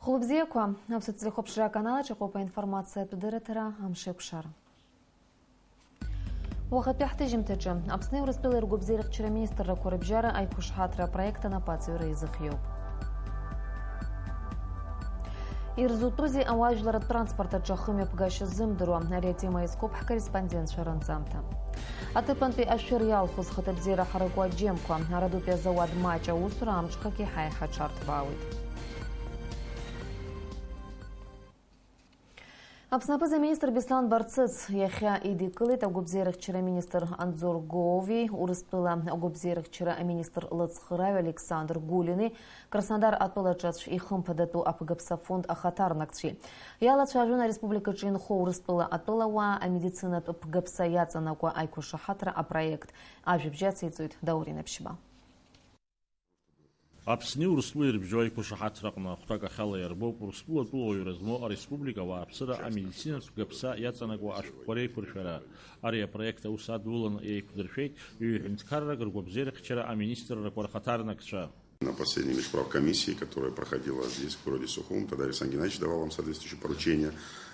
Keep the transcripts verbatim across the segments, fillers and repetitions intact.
Хәылбзиақәа, Аԥсуа телехәаԥшра аканалаҿ иҟоуп аинформациатә дырраҭара Амшеикәшара. Уахатәи ҳҭыжьымҭаҿы, Аԥсни Урыстәылеи ргәабзиарахьчара аминистррақәа рыбжьара аиқәышаҳаҭра апроект анапаҵаҩра изыхиоуп. Ирзутәузеи ауаажәларратә транспорт аҿы ахымҩаԥгашьа ззымдыруа? Ари атема иазкуп ҳкорреспондентцәа ранҵамҭа. Аҭыԥантәи ашәыр иалху зхаҭабзиара ҳараку аџьемқәа, арадутәи азауад маҷ аусура амҽхак еиҳа-еиҳа аҽарҭбаауеит. Аԥсны аԥыза-министр Беслан Барцыц иахьа идикылеит агәабзиарахьчара аминистр Анзор Гови, Урыстәыла агәабзиарахьчара аминистр лыцхырааҩ Александр Гулини, Краснодар атәылаҿы аӡә ихымԥадатәу аԥгаԥса фонд ахаҭарнакцәеи. Иалацәажәон ареспубликаҿы инхо Урыстәыла атәылауаа амедицинатә ԥгаԥса иаҵанакуа аиқәышаҳаҭра апроект. Ажәабжь ациҵоит Даур Инаԥшьба. Аԥсни Урыстәылеи ирыбжьоу аиқәышаҳаҭраҟны ахәҭак ахьала иарбоуп Урыстәыла атәылауаҩра змоу ареспублика ауааԥсыра амедицинатә гаԥса иаҵанакуа ашәҟәқәа реиқәыршәара. Ари апроект аус адуланы еиқәдыршәеит ҩ-ҳәынҭқаррак ргәабзиарахьчара аминистррақәа рхаҭарнакцәа. На последней межправкомиссии, которая проходила здесь, в городе Сухум, тогда Александр Геннадьевич давал вам соответствующие поручения,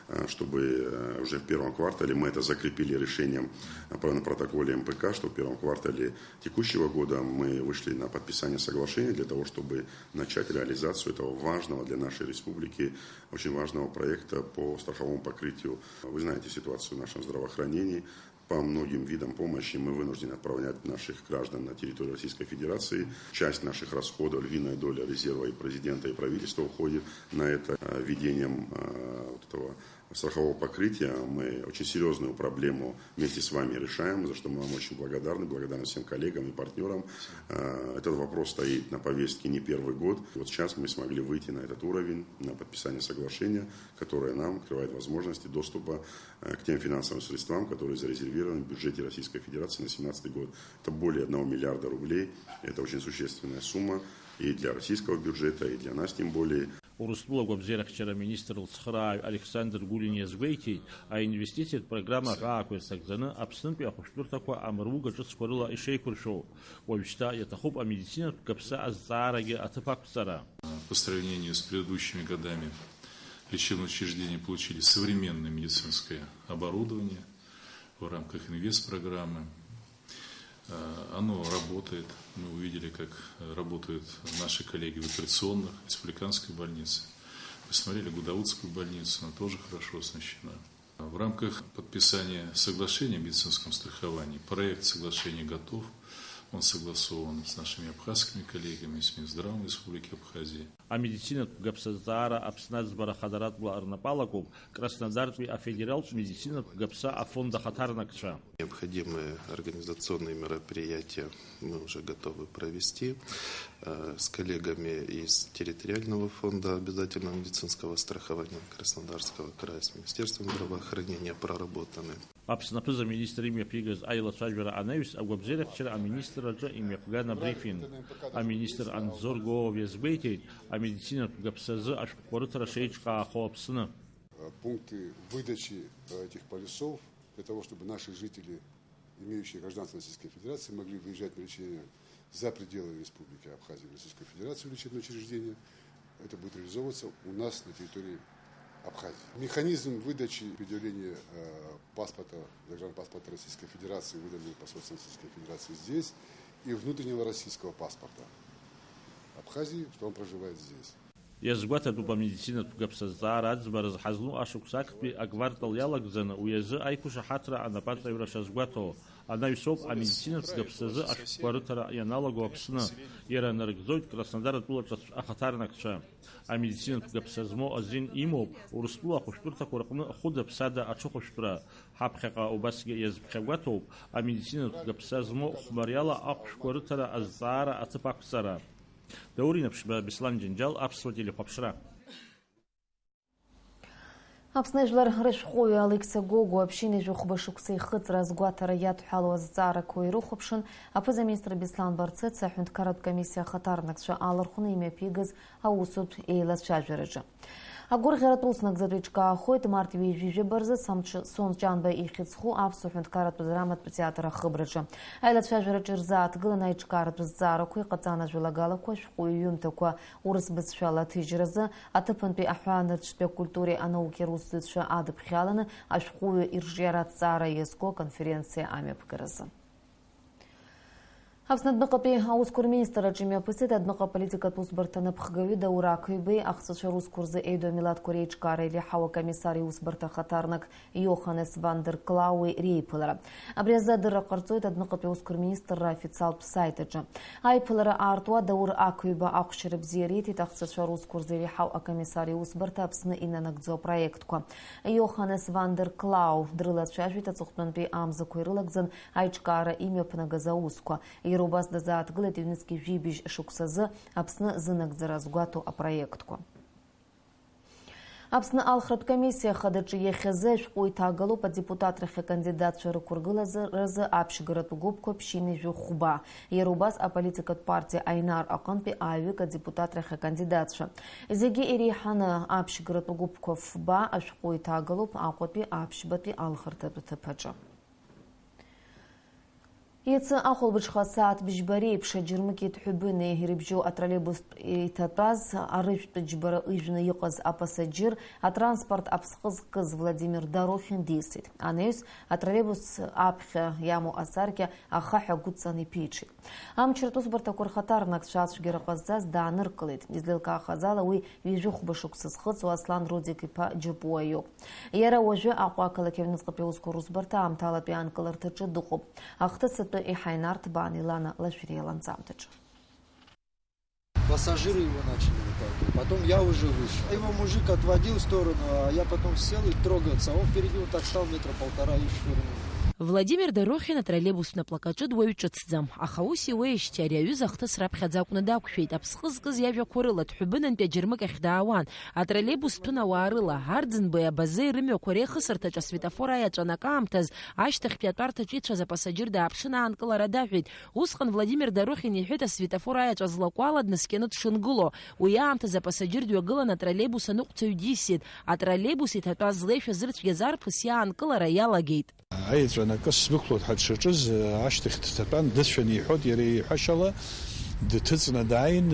э, чтобы, э, уже в первом квартале мы это закрепили решением, э, про-, на протоколе М П К, что в первом квартале текущего года мы вышли на подписание соглашения для того, чтобы начать реализацию этого важного для нашей республики, очень важного проекта по страховому покрытию. Вы знаете ситуацию в нашем здравоохранении. По многим видам помощи мы вынуждены отправлять наших граждан на территорию Российской Федерации. Часть наших расходов, львиная доля резерва и президента, и правительства уходит на это. Э, введением, э, вот этого страхового покрытия мы очень серьезную проблему вместе с вами решаем, за что мы вам очень благодарны, благодарны всем коллегам и партнерам. Э, этот вопрос стоит на повестке не первый год. Вот сейчас мы смогли выйти на этот уровень, на подписание соглашения, которое нам открывает возможности доступа, э, к тем финансовым средствам, которые зарезервированы в бюджете Российской Федерации на семнадцатый год. Это более одного миллиарда рублей. Это очень существенная сумма и для российского бюджета, и для нас тем более. Урыстәыла агәабзиарахьчара аминистр лыцхырааҩ Александр Гулин иазгәеиҭеит, аинвестициатә программа аҳәаақәа ирҭагӡаны Аԥснынтәи ахәышәтәырҭақәа амыруга ҿыцқәа рыла ишеиқәыршәоу. Уажәшьҭа иаҭахуп амедицинатә гаԥса азҵаарагьы аҭыԥ ақәҵара. По сравнению с предыдущими годами лечебные учреждения получили современное медицинское оборудование в рамках инвестпрограммы. Э, оно работает. Мы увидели, как, э, работают наши коллеги в операционных республиканской больнице. Посмотрели Гудаутскую больницу, она тоже хорошо оснащена. В рамках подписания соглашения о медицинском страховании, проект соглашения готов, он согласован с нашими абхазскими коллегами, с Минздравом Республики Абхазия. Амедицинатә гаԥса азҵаара Аԥсны аӡбара хадаратәла рнапы алакуп Краснодартәи афедералтә медицинатә гаԥса афонд ахаҭарнакцәа. Необходимые организационные мероприятия мы уже готовы провести. Э, с коллегами из территориального фонда обязательного медицинского страхования Краснодарского края, с Министерством здравоохранения проработаны. Аԥсны аԥыза-министр имҩаԥигаз аилацәажәара анаҩс, агәабзиарахьчара аминистр аҿы имҩаԥган абрифинг. Аминистр Анзор Гоов иазгәеиҭеит, амедицинатә гаԥсазы ашәҟәқәа рыҭара шеиҿкаахо Аԥсны. Пункты выдачи, э, этих полисов для того, чтобы наши жители, имеющие гражданство Российской Федерации, могли выезжать на лечение за пределы Республики Абхазия в Российскую Федерацию в лечебные учреждения. Это будет реализовываться у нас на территории Абхазии. Механизм выдачи, предъявления, э, паспорта, загранпаспорта Российской Федерации, выданного посольством Российской Федерации здесь, и внутреннего российского паспорта Абхазии, что он проживает здесь. Иазгәаҭатәуп амедицинатә гаԥсазҵаара аӡбара зҳазну ашықәс актәи аквартал иалагӡаны уи азы аиқәышаҳаҭра анапаҵаҩра шазгәаҭоу. Анаҩсоуп амедицинатә гаԥсазы ашәҟәқәа рыҭара ианалаго Аԥсны. Иара нарыгӡоит Краснодар атәылаҿы ахаҭарнакцәа. Амедицинатә гаԥса змоу азин имоуп Урыстәыла ахәышәтәырҭақәа рҟны хәыда-ԥсада аҽыхәышәтәра. Ҳаԥхьаҟа убасгьы иазԥхьагәаҭоуп амедицинатә гаԥса змоу хәмариала ахәшәқәа рыҭара азҵаара аҭыԥ ақәҵара. Даур Инаԥшьба, Беслан Џьанџьал, Аԥсуа телехәаԥшра. Аԥсны жәлар рышәҟәыҩҩы Алықьса Гогәуа ԥшьынҩажәи хәба шықәса ихыҵра азгәаҭара иадҳәалоу азҵаарақәа ирыхәаԥшын, аԥыза-министр Беслан Барцыц аҳәынҭқарратә комиссиа ахаҭарнакцәа алархәны имҩаԥигаз аусутә еилацәажәараҿы. Агәырӷьаратә уснагӡатә еиҿкаахоит март ҩажәи жәаба рзы Самч-, Сон Ҷанба ихьыӡху Аԥсуа ҳәынҭқарратә драматә театр ахыбраҿы. Аилацәажәараҿы ирзааҭгылан аиҿкааратә зҵаарақәа, иҟаҵан ажәалагалақәа, ашәҟәыҩҩы ҩымҭақәа урыс бызшәала аҭыжьразы, аҭыԥантәи аҳәаанырцәтәи акультуреи анаукеи русзуҩцәа адыԥхьаланы ашәҟәыҩҩы ирҿиара аҭҵаара иазку аконференциа амҩаԥгаразы. Аԥсны адәныҟатәи аусқәа рминистрраҿы имҩаԥысит адәныҟа аполитикатә усбарҭа аныԥхгаҩы Даур Ақыҩбеи ахҵәацәа русқәа рзы еидоу амилаҭқәа реиҿкаара иреиҳау акомиссар иусбарҭа ахаҭарнак Иоханнес ван дер Клауи реиԥылара. Абри азы адырра ҟарҵоит адәныҟатәи аусқәа рминистрра аофициалтә саит аҿы. Аиԥылара аартуа Даур Ақыҩба ахәшьара бзиа риҭеит ахҵәацәа русқәа рзы иреиҳау акомиссар иусбарҭа Аԥсны инанагӡо апроектқәа. Иоханнес ван дер Клау дрылацәажәеит аҵыхәтәантәи амзақәа ирылагӡан аиҿкаара имҩаԥнагаз аусқәа. Иара убас дазааҭгылеит ҩнызқьи жәибжь шықәсазы Аԥсны зынагӡара згәаҭоу апроектқәа. Аԥсны алхратә комиссиа ахадаҿы иахьазы ашәҟәы иҭагалоуп адепутатрахь акандидатцәа рықәыргылазаразы аԥшьгаратә гәыԥқәа ԥшьынҩажәи хәба. Иара убас аполитикатә партиа Аинар аҟынтәи ааҩык адепутатрахь акандидатцәа. Зегьы иреиҳаны аԥшьгаратә гәыԥқәа фба ашәҟәы иҭагалоуп Аҟәатәи аԥшьбатәи алхырҭатә ҭыԥаҿы. Иацы ахәылбыҽха асааҭ быжьба реиԥш аџьармыкьеит Ҳәыбыни ирыбжьоу атроллейбустә иҭатәаз арыжәтә џьбара ыжәны иҟаз апасаџьыр атранспорт аԥсҟы зкыз Владимир Дорохин дисит. Анаҩс атроллейбус аԥхьа иамоу асаркьа ахаҳә агәыдҵан иԥиҽит. Амчратә усбарҭақәа рхаҭарнакцәа ацәгьара ҟазҵаз дааныркылеит. Излеилкаахаз ала, уи ҩажәи хәба шықәса зхыҵуа Аслан Рудик-иԥа Џьапуа иоуп. Иара уажәы Аҟәа ақалақь аҩныҵҟатәи аусқәа русбарҭа аамҭалатәи аанкыларҭаҿы дыҟоуп. Ахҭысатәы иҳаинарҭбаан Илана Лашәриа ланҵамҭаҿы. Пассажиры его начали выталкивать. Потом я уже вышел. Его мужик отводил в сторону, а я потом сел и трогаться. А он впереди вот так стал метра полтора и швырнул. Владимир Дорохин атроллейбустә наплакаҿы дуаҩ ҿыцӡам, аха ус иуеижьҭеи ари аҩыза ахҭыс раԥхьаӡа акәны дақәшәеит. Аԥсҟы зкыз иажәақәа рыла, Ҭәҳәыбын-антәи аџьармыкьахь даауан. Атроллейбус ҭәын ауаа рыла, Арӡынбеи Абазеи рымҩақәа реихысырҭаҿ асветофор аиаҵәа анакаамҭаз, ашьҭахьтәи атәарҭаҿы ицәаз апасаџьыр дааԥшын, аанкылара даҳәеит. Усҟан Владимир Дорохин иҳәеит, асветофор аиаҵәа злаку ала днаскьаны дшынгыло. Уи аамҭазы апасаџьыр дҩагылан, атроллейбус аныҟәцаҩ дисит. Атроллейбус иҭатәаз злеишәа зырцәгьаз арԥыс иаанкылара иалагеит. Аеҵәа анакы сдәықәлоит ҳәа дшаҿыз, ашьҭахь дҭатәан, дыцәан иҳәоит иара иҳәашьала, дҭыҵны дааин,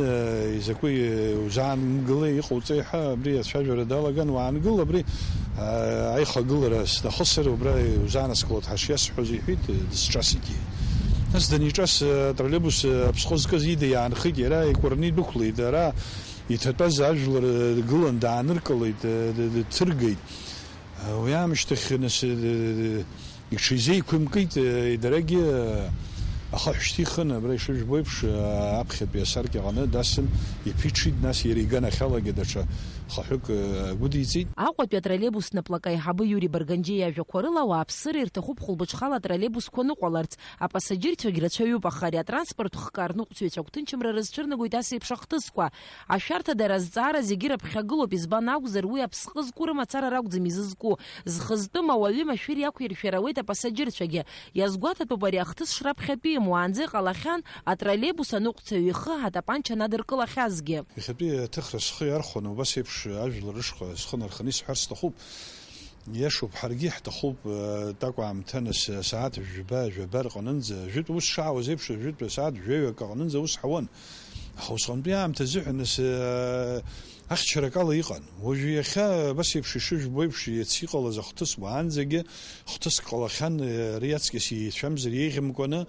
изакәи узаангылеи, иҟауҵеи ҳәа абри ацәажәара далаган, уаангыл, абри, а, аихагылара снахысыр, убра узаанаскылоит ҳәа шиасҳәоз иҳәеит, дысҿасит иара. Нас даниҿас, атроллейбус аԥсҟы зкыз ида иаанхеит, иара икәарны идәықәлеит, ара иҭатәаз ажәлар гылан дааныркылеит, дҭыргеит. Уи аамышьҭахь, нас, иҽизеиқәымкит, дарагьы ахаҳә шьҭихын, абра ишыжәбо еиԥш, аԥхьатәи асаркьа аҟны дасын, иԥиҽит, нас иара иганахьалагьы даҽа хаҳәык агәыдиҵеит. Аҟәатәи атроллейбус наплака аиҳабы Иури Барганџьиа иажәақәа рыла, ауааԥсыра ирҭахуп хәылбыҽхала атроллейбусқәа ныҟәаларц, апасаџьырцәагь рацәаҩуп, аха ари атранспорт хкы арныҟәцаҩцәа агәҭынчымра рызцәырнагоит ас еиԥш ахҭысқәа. Ашәарҭадара азҵаара зегьы раԥхьагылоуп, избан акәзар, уи аԥсҟы зку рымацара ракәӡам изызку. Зхы зтәым ауаҩы машәыр иақәиршәар ауеит апасаџьырцәагьы. Иазгәаҭатәуп ари ахҭыс шраԥхьатәиым, уаанӡа иҟалахьан атроллейбус аныҟәцаҩ ихы атапанча надыркылахьазгьы. Иахьатәи аҭыхра схы иархәаны убас еиԥш ажәлар рышҟа схы нарханы исҳәар сҭахуп. Иашоуп, ҳаргьы иаҳҭахуп, э, такә аамҭа, нас, э, асааҭ жәба, жәаба рҟынынӡа, жәытә ус шаауаз еиԥш, жәытә асааҭ жәаҩак аҟынынӡа ус ҳауан. Аха усҟантәи аамҭа азыҳәан, нас, э, ахьчарак ала иҟан. Уажәы иахьа, абас еиԥш ишыжәбо еиԥш, иацы иҟалаз ахҭыс уаанӡагьы хҭыск ҟалахьан, э, ари аҵкьыс еицәамзар еиӷьымкәаны,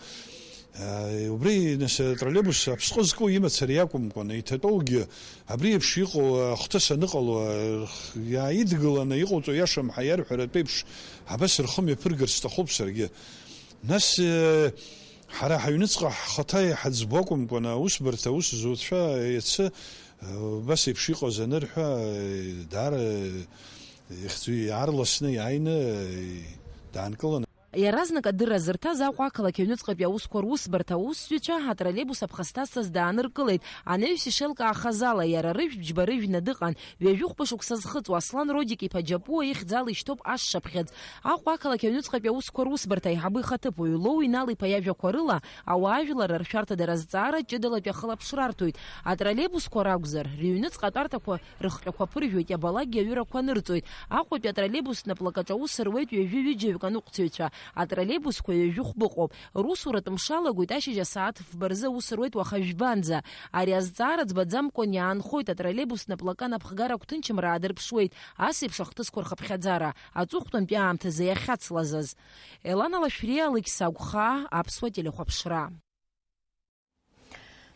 Э, убри, нас, атроллейбус аԥсҟы зку имацара иакәымкәан, иҭатәоугьы абри еиԥш иҟоу, э, ахҭыс аныҟало, э, иааидгыланы иҟоуҵо иашам ҳәа иарҳәаратә еиԥш, абас рхы мҩаԥыргарц сҭахуп саргьы. Нас, э, ҳара ҳаҩныҵҟа ҳхаҭа иҳаӡбо акәымкәан, аусбарҭа аусзуҩцәа иацы, э, убас еиԥш иҟаз анырҳәа, э, даара, э, ихьӡ-, иаарласны иааины, э, даанкылан. Иаразнак адырра зырҭаз Аҟәа ақалақь аҩныҵҟатәи аусқәа русбарҭа аусзуҩцәа атроллеибус аԥхасҭазцаз дааныркылеит. Анаҩс ишеилкаахаз ала, иара рыжәтә џьбарыжәны дыҟан. Ҩажәихәба шықәса зхыҵуа Аслан Родик-иԥа Џьапуа ихьӡала ишьҭоуп ашшаԥхьыӡ. Аҟәа ақалақь аҩныҵҟатәи аусқәа русбарҭа аиҳабы ихаҭыԥуаҩ Лоу Инал-иԥа иажәақәа рыла, ауаажәлар раршәарҭада разҵаара ҷыдалатәи ахылаԥшра арҭоит. Атроллеибусқәа ракәзар, рыҩныҵҟа атәарҭақәа рыхҟьақәа ԥыржәоит, иабалакгьы аҩырақәа анырҵоит. Аҟәатәи атроллеибустә наплакаҿ аус руеит ҩажәи ҩыџьаҩык аныҟәцаҩцәа. Атроллеибусқәа ҩажәи хәба ыҟоуп. Русуратә мш алагоит, ашьыжь асааҭ фба рзы аус руеит уаха жәбанӡа. Ари азҵаара ӡбаӡамкәан иаанхоит, атроллеибус наплака напхгара агәҭынчымра аадырԥшуеит, ас еиԥш ахҭысқәа рхыԥхьаӡара, аҵыхәтәантәи аамҭазы иахьацлазаз. Елана Лашәриа, Алықьса Агәхаа, Аԥсуа телехәаԥшра.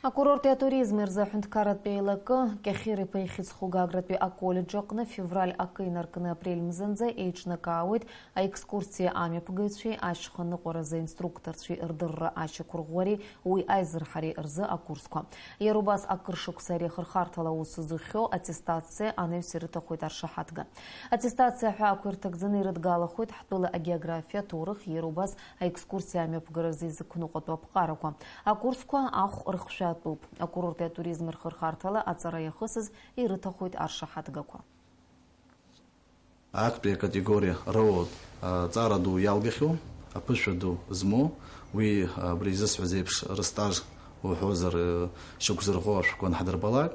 Акурорти атуризми рзы аҳәынҭқарратә еилакы Кьахьыр-иԥа ихьӡ-ху Гагратәи аколлеџь аҟны февраль акы инаркны апрель мзанӡа еиҿнакаауеит аекскурсиа амҩаԥгаҩцәеи ашьха ныҟәаразы аинструкторцәеи рдырра ашьақәырӷәӷәареи уи аизырҳареи рзы акурсқәа. Иара убас акыр шықәса ари ахырхарҭала аус зыхиоу аттестациа анаҩс ирыҭахоит аршаҳаҭга. Аттестациа аҳәаақәа ирҭагӡаны ирыдгалахоит ҳтәыла агеографиа, аҭоурых, иара убас аекскурсиа амҩаԥгаразы изықәныҟәатәу аԥҟарақәа. Акурсқәа ахә рыхшәатәуп. Акурорти атуризми рхырхарҭала аҵара иахысыз ирыҭахоит аршаҳаҭгақәа. Актәи акатегориа роуеит, а, ҵара ду иалгахьоу, аԥышәа ду змоу, уи, а, абри изысҳәаз еиԥш рыстаж уҳәозар, э, шьақәзырӷәӷәо ашәҟәқәа анҳадырбалак,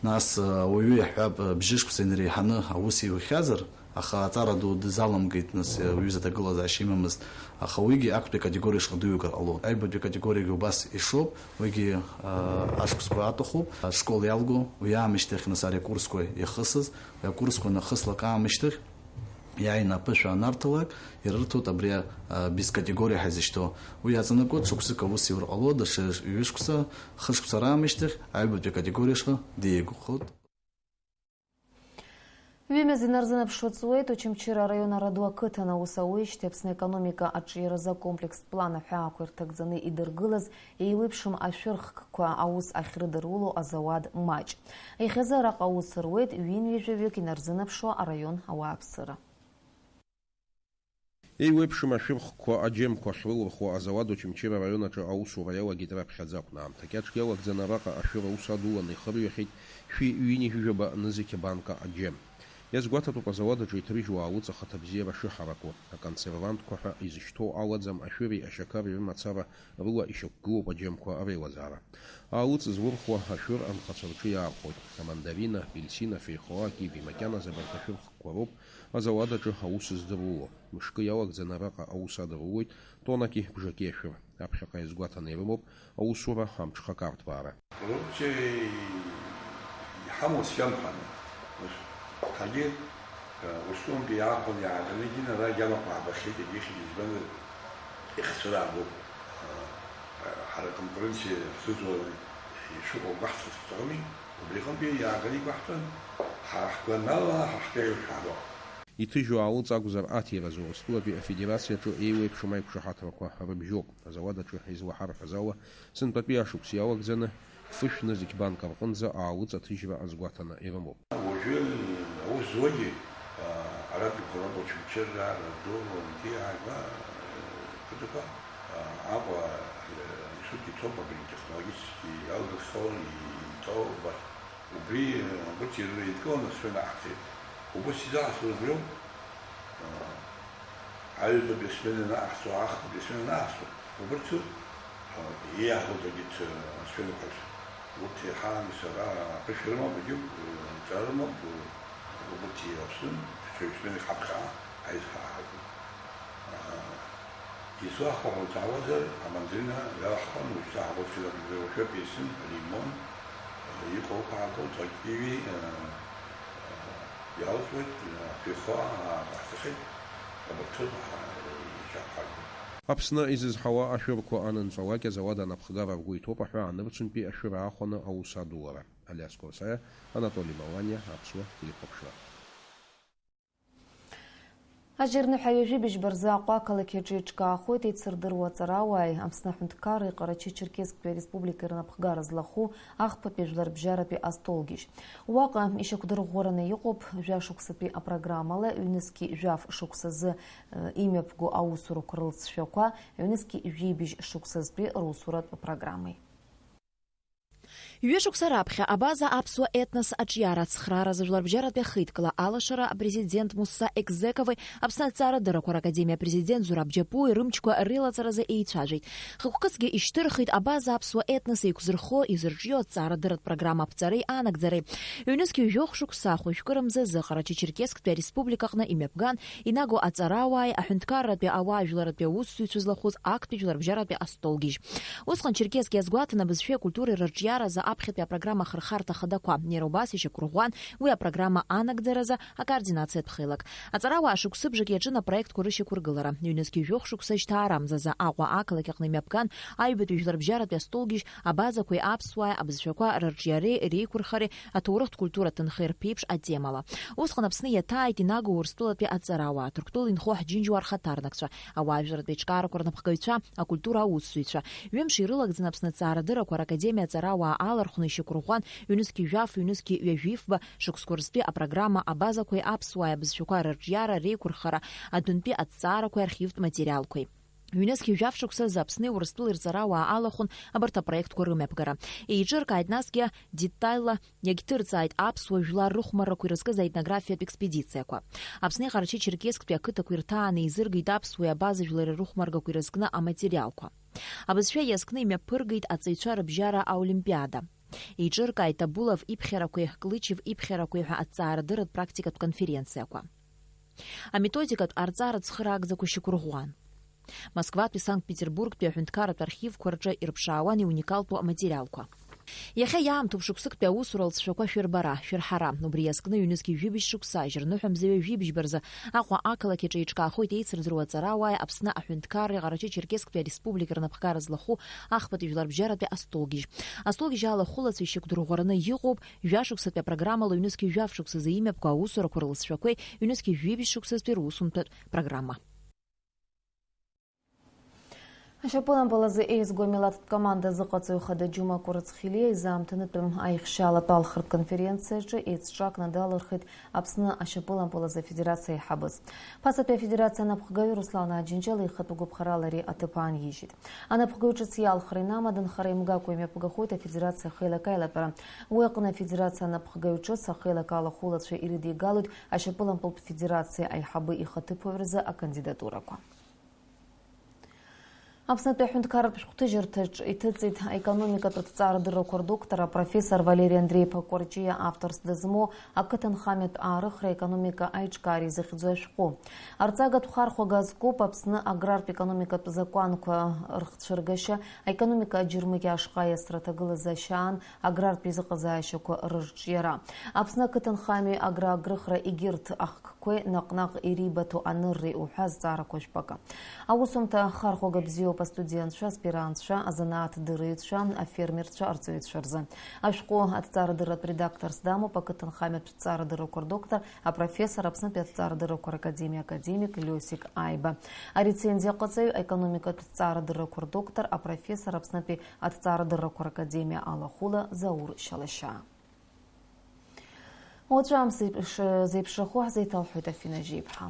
нас, э, ауаҩы иаҳҳәап, э, бжьышықәса инареиҳаны аус иухьазар, аха аҵара ду дызаламгеит, нас, э, уҩыза аҭагылазаашьа имамызт, аха уигьы актәи акатегориа шҟа дыҩугар ҟалоит. Аҩбатәи акатегориагьы убас ишоуп, уигьы, э, ашықәсқәа аҭахуп, ашкол иалго, уи аамышьҭахь, нас, ари акурсқәа иахысыз, уи акурсқәа анахыслак аамышьҭахь, иааины аԥышәа анарҭалак, ирырҭоит абри, а, бескатегориа ҳәа изышьҭоу. Уи иаҵанакуеит, шықәсык аус иур ҟало, даҽа ҩышықәса, хышықәса раамышьҭахь аҩбатәи акатегориа ашҟа деигәыхоит. Ҩымз инарзынаԥшуа ҵуеит Очамчыра араион Араду ақыҭан аус ауеижьҭеи Аԥсны аекономика аҿиаразы акомплекстә план аҳәаақәа ирҭагӡаны идыргылаз еиуеиԥшым ашәырхкқәа аус ахьрыдыруло азауад маҷ. Иахьазы араҟа аус руеит ҩынҩажәаҩык инарзынаԥшуа араион ауааԥсыра. Еиуеиԥшым ашәырхқәа аџьемқәа ахьрылырхуа азауад Очамчыра араион аҿы аусура иалагеит раԥхьаӡа акәны. Аамҭа кьаҿк иалагӡаны араҟа ашәыр аус адуланы ихырҩахьеит шәи ҩынҩажәаба нызқь абанка аџьем. Иазгәаҭатәуп азауад аҿы иҭрыжьуа аалыҵ ахаҭабзиара шыҳараку. Аконсервантқәа ҳәа изышьҭоу алаӡам, ашәыри ашьақари рымацара рыла ишьақәгылоуп аџьемқәа реилазаара. Аалыҵ зурхуа ашәыр анхацәа рҿы иаархәоит. Амандарина, апельсина, афеихоа, акиви, макьаназы абарҭ ашәырхқәа роуп азауад аҿы аус здыруло. Мышкы иалагӡаны араҟа аус адырулоит тоннаки бжаки ашәыр. Аԥхьаҟа иазгәаҭаны ирымоуп аусура амҽхак арҭбаара. Коррупциа иҳамоу цәгьамхан, ҳаргьы, э, Урыстәылантәи иаахәаны иааганы егьин ара агьамақәа ҳабахьеит, егьихьеит, избанзар, ихцәыра агәоуп. Э, ҳара аконкуренциа ҳзыӡуа ишыҟоу гәаҳҭарц ҳҭахыми, убри аҟынтәи иааганы игәаҳҭон, ҳара ҳгәанала, ҳа ҳгәаҩа шәаҳбап. Иҭыжьу аалыҵ акәзар, аҭира азы Урыстәылатәи Афедерациаҿы еиуеиԥшым аиқәшаҳаҭрақәа рыбжьоуп. Азауад аҿы излаҳарҳәаз ала, сынтәатәи ашықәс иалагӡаны фышә нызқь банк рҟынӡа аалыҵ аҭыжьра азгәаҭаны ирымоуп. Уажәы аус зуагьы, а, аратәиқәа роуп, Очамчыра, Радуа, Лангьиа, Ааигәа, а, қыҭақәа, а, Аҟәа, а, исутә иҭоуп абри технологически иалгахьоу, иҭоу убас. Убри, а, урҭ ирыдкыланы асмена аҳҭеит. Убас изаҳасуа убриоуп. А, аҩбатәи асмена анаҳасуа, ахԥатәи асмена анаҳасуа, убырҭ, а, ииаҳауа зегьы ҭ-, асменақәа рҿы. Урҭ еиҳа сара аԥышәа рымам, егьи, э, ҵара рымам, э, убырҭ иаԥсны, шәаҩсмени ҳаԥхьа аизҳара ҳаҿуп. А, излахәаҳәо уҵаауазар, амандарина иалаҳхуан, уажәшьҭа ҳаӷоу филармонтә уажәшәоуп еисын, алимон, э, иҟоуп ҳаӷоу, акиви, э, э, иалҵуеит, э, афеихоа, э, ҟаҳҵахьеит, абарҭ, э, иахьаҳҳәагоу. Аԥсны изызҳауа ашәырқәа анынҵәалак, азауад анапхгара ргәы иҭоуп аҳәаа нырцәынтәи ашәыр аахәаны аус адулара. Алиас Курсаиа, Анатоли Маланиа, Аԥсуа телехәаԥшра. Ажьырныҳәа ҩажәи быжьба рзы Аҟәа ақалақь аҿы еиҿкаахоит еицырдыруа аҵарауааи Аԥсны аҳәынҭқарреи Ҟарачы-Черкессктәи ареспублика рнапхгара злаху ахԥатәи жәларбжьаратәи астолгьежь. Уаҟа ишьақәдырӷәӷәараны иҟоуп жәашықәсатәи апрограммала ҩнызқьи жәаф шықәсазы, э, имҩаԥго аусурақәа рылҵшәақәа, ҩнызқьи жәибжь шықәсазтәи русуратә программеи. Ҩышықәса раԥхьа абаза аԥсуа етнос аҿиара ацхрааразы жәларбжьаратәи ахеидкыла алашара апрезидент Мусса Екзекови Аԥсны аҭҵаарадыррақәа ракадемиа апрезидент Зураб Џьапуи рымчқәа реилаҵаразы еицәажәеит. Хықәкысгьы ишьҭырхит абаза аԥсуа етнос еиқәзырхо, изырҿио аҭҵаарадырратә программа аԥҵареи анагӡареи. Ҩнызқьи жәохә шықәса хәажәкыра мзазы Ҟарачы-Черкессктәи ареспублика аҟны имҩаԥган, инаго аҵарауааи аҳәынҭқарратәи ауаажәларратәи аусзуҩцәа злахәыз актәи жәларбжьаратәи астолгьежь. Усҟан Черкесск иазгәаҭан абызшәеи акультуреи рырҿиаразы аԥхьатәи апрограмма ахырхарҭа хадақәа. Иара убас ишьақәырӷәӷәан уи апрограмма анагӡаразы акоординациатә хеилак. Аҵарауаа шықәсыбжак иаҿын апроектқәа рышьақәыргылара. Ҩнызқьи жәохә шықәса жьҭаара мзазы Аҟәа ақалақь аҟны имҩаԥган аҩбатәи жәларбжьаратәи астолгьежь, абазақәеи аԥсуааи абызшәақәа рырҿиареи реиқәырхареи аҭоурыхтә культура ҭынхеи рԥеиԥш атемала. Усҟан Аԥсны иаҭааит инаго Урыстәылатәи аҵарауаа, Ҭырқәтәыла инхо ҳџьынџьуаа рхаҭарнакцәа, ауаажәларратә еиҿкаарақәа рнапхгаҩцәа, акультура аусзуҩцәа. Ҩымш ирылагӡан Аԥсны аҭҵаарадыррақәа ракадемиа аҵарауаа алархәны ишьақәырӷәӷәан, ҩнызқьи жәаф, ҩнызқьи ҩажәифба шықәсқәа рзтәи апрограмма абазақәеи аԥсуааи абызшәақәа рырҿиара, реиқәырхара, адәынтәи аҭҵаарақәеи архивтә материалқәеи. Ҩнызқьи жәаф шықәсазы Аԥсни Урыстәылеи рҵарауаа алахәын абарҭ апроектқәа рымҩаԥгара. Еиҿыркааит насгьы детальла иагьҭырҵааит аԥсуа жәлар рыхәмаррақәа ирызкыз аетнографиатә експедициақәа. Аԥсни Ҟарачы-Черкессктәи ақыҭақәа ирҭааны еизыргеит аԥсуеи абаза жәлари рыхәмаргақәа ирызкны аматериалқәа. Абызшәа иазкны имҩаԥыргеит аҵаҩцәа рыбжьара аолимпиада. Еиҿыркааит Абулов иԥхьарақәеи Клычев иԥхьарақәеи ҳәа аҭҵаарадырратә практикатә конференциақәа. Аметодикатә арҵара цхыраагӡақәа шьақәырӷәӷәан. Москватәи Санкт-Петербургтәи аҳәынҭқарратә архивқәа рҿы ирыԥшаауан иуникалтәу аматериалқәа. Иахьа иаамҭоуп шықәсыктәи аусура алҵшәақәа шәырбара, шәырҳара. Убри иазкны ҩнызқьи жәибжь шықәса, ажьырныҳәа мза ҩажәи быжьба рзы Аҟәа ақалақь аҿы еиҿкаахоит еицырдыруа аҵарауааи Аԥсны аҳәынҭқарреи Ҟарачы-Черкессктәи ареспублика рнапхгара злахәу ахԥатәи жәларбжьаратәи астолгьежь. Астолгьежь алахәылацәа ишьақәдырӷәӷәараны иҟоуп жәашықәсатәи апрограммала ҩнызқьи жәаф шықәсазы имҩаԥго аусурақәа рылҵшәақәеи ҩнызқьи жәибжь шықәсазтәи русумҭатә программа. Ашьапылампыл азы еизго амилаҭтә команда азыҟаҵаҩ хада Џьума Кәарацхелиа изаамҭанытәым аихшьаалатә алхратә конференциаҿы еицҿакны далырхит Аԥсны ашьапылампыл азы афедерациа аиҳабыз. Ԥасатәи афедерациа анапхгаҩ Руслан Аџьынџьал ихатәы гәаԥхарала ари аҭыԥ аанижьит. Анапхгаҩ ҿыц иалхра инамаданы хара имгакәа имҩаԥгахоит афедерациа ахеилак аилатәара. Уи аҟны афедерациа анапхгаҩ ҿыц ахеилак алахәылацәа ирыдигалоит ашьапылампылтә федерациа аиҳабы ихаҭыԥуаҩразы акандидатурақәа. Аԥснытәи аҳәынҭқарратә шәҟәҭыжьырҭаҿ иҭыҵит аекономикатә аҭҵаарадыррақәа рдоктор апрофессор Валери Андреи-иԥа Кәарҷиа авторс дызмоу ақыҭанхамҩатә аарыхра аекономика аиҿкаареи захьӡу ашәҟәы. Арҵагатә хархәага азкуп Аԥсны аграртә економикатә закәанқәа рыхцәыргашьа, аекономика аџьармыкьа ашҟа иасра аҭагылазаашьа аан аграртә изыҟазаашьақәа рырҿиара. Аԥсны ақыҭанхамҩеи аграагрыхра егьырҭ ахк қәеи наҟ-наҟ ирибаҭо анырреи уҳәа азҵаарақәа жәпакы. Аусумҭа хархәага бзиоуп астудентцәа, аспирантцәа, азанааҭ дырҩцәа, афермерцәа, арҵаҩцәа рзы. Ашәҟәы аҭҵаарадырратә редакторс дамоуп ақыҭанхамҩатә ҭҵаарадыррақәа рдоктор, апрофессор, Аԥснытәи аҭҵаарадыррақәа ракадемиа академик Лиосик Аиба. Арецензиа аҟаҵаҩ, аекономикатә ҭҵаарадыррақәа рдоктор, апрофессор, Аԥснытәи аҭҵаарадыррақәа ракадемиа алахәыла Заур Шьалашьаа. Уаҵәы амш зеиԥш-, зеиԥшрахо ҳзеиҭалҳәоит Афина Жьеиԥҳа.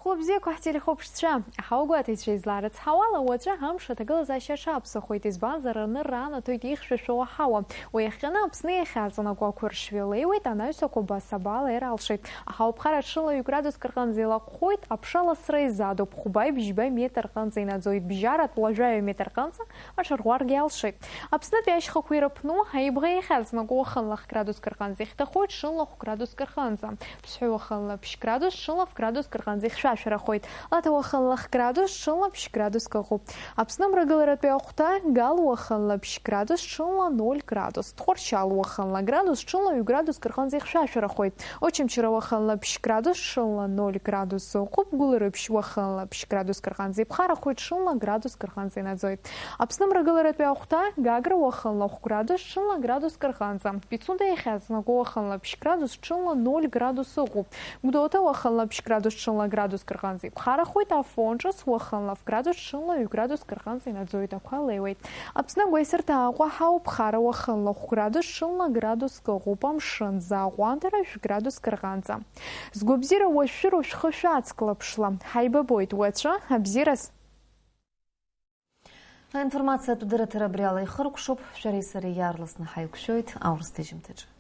Хәлыбзиақәа ҳтелехәаԥшцәа, аҳауагәаҭаҩцәа излаарыцҳауала, уаҵәы амш аҭагылазаашьа аҽаԥсахуеит, избанзар, анырра анаҭоит ихьшәашәоу аҳауа. Уи иахҟьаны Аԥсны иахьаҵанакуа ақәыршҩы леиуеит, анаҩсақәа басабала иралшоит. Аҳауа ԥхара ҽыла ҩ-градуск рҟынӡа илаҟәхоит, аԥша ласра изадуп, хәба-бжьба метр рҟынӡа инаӡоит, бжьаратә уажәаҩа метр рҟынӡа аҽарӷәӷәаргьы алшоит. Аԥснытәи ашьхақәа ирыԥну, аибӷа иахьаҵанакуа уахынла х-градуск рҟынӡа ихьҭахоит, ҽынла хә-градуск рҟынӡа. Ԥсҳәы уахынла ԥшь-градус, ҽынла ф-градуск рҟынӡа ихьшәашәа. Рахоит. Лаҭа уахынла х-градус, ҽынла ԥшь-градуск ыҟоуп. Аԥсны мрагыларатәи ахәҭа, Гал уахынла ԥшь-градус, ҽынла ноль градус. Тҟәарчал уахынла градус, ҽынла ҩ-градуск рҟынӡа ихьшәашәарахоит. Очамчыра уахынла ԥшь-градус, ҽынла ноль градус ыҟоуп. Гәылрыԥшь уахынла ԥшь-градуск рҟынӡа иԥхарахоит, ҽынла градуск рҟынӡа инаӡоит. Аԥсны мрагыларатәи ахәҭа, Гагра уахынла хә-градус, ҽынла градуск рҟынӡа. Пицунда иахьаҵанакуа уахынла ԥшь-градус, ҽынла ноль градус ыҟоуп. Гәдоуҭа уахынла ԥшь-градус, ҽынла градуск рҟынӡа иԥхарахоит. Афон ҿыц уахынла ф-градус, ҽынла ҩ-градуск рҟынӡа инаӡоит, ақәа леиуеит. Аԥсны агәеисырҭа Аҟәа ҳауп, Хара уахынла хә-градус, ҽынла градуск ыҟоуп. Амшын, Заҟәандара, жәградуск рҟынӡа. Згәабзиара уашәшәыроу шәхы шәацклаԥшла. Ҳаибабоит уаҵәы, абзиараз. Аинформациатә дырраҭара абри ала ихыркәшоуп, шәареи сареи иаарласны ҳаиқәшәоит аурыс ҭыжьымҭаҿы.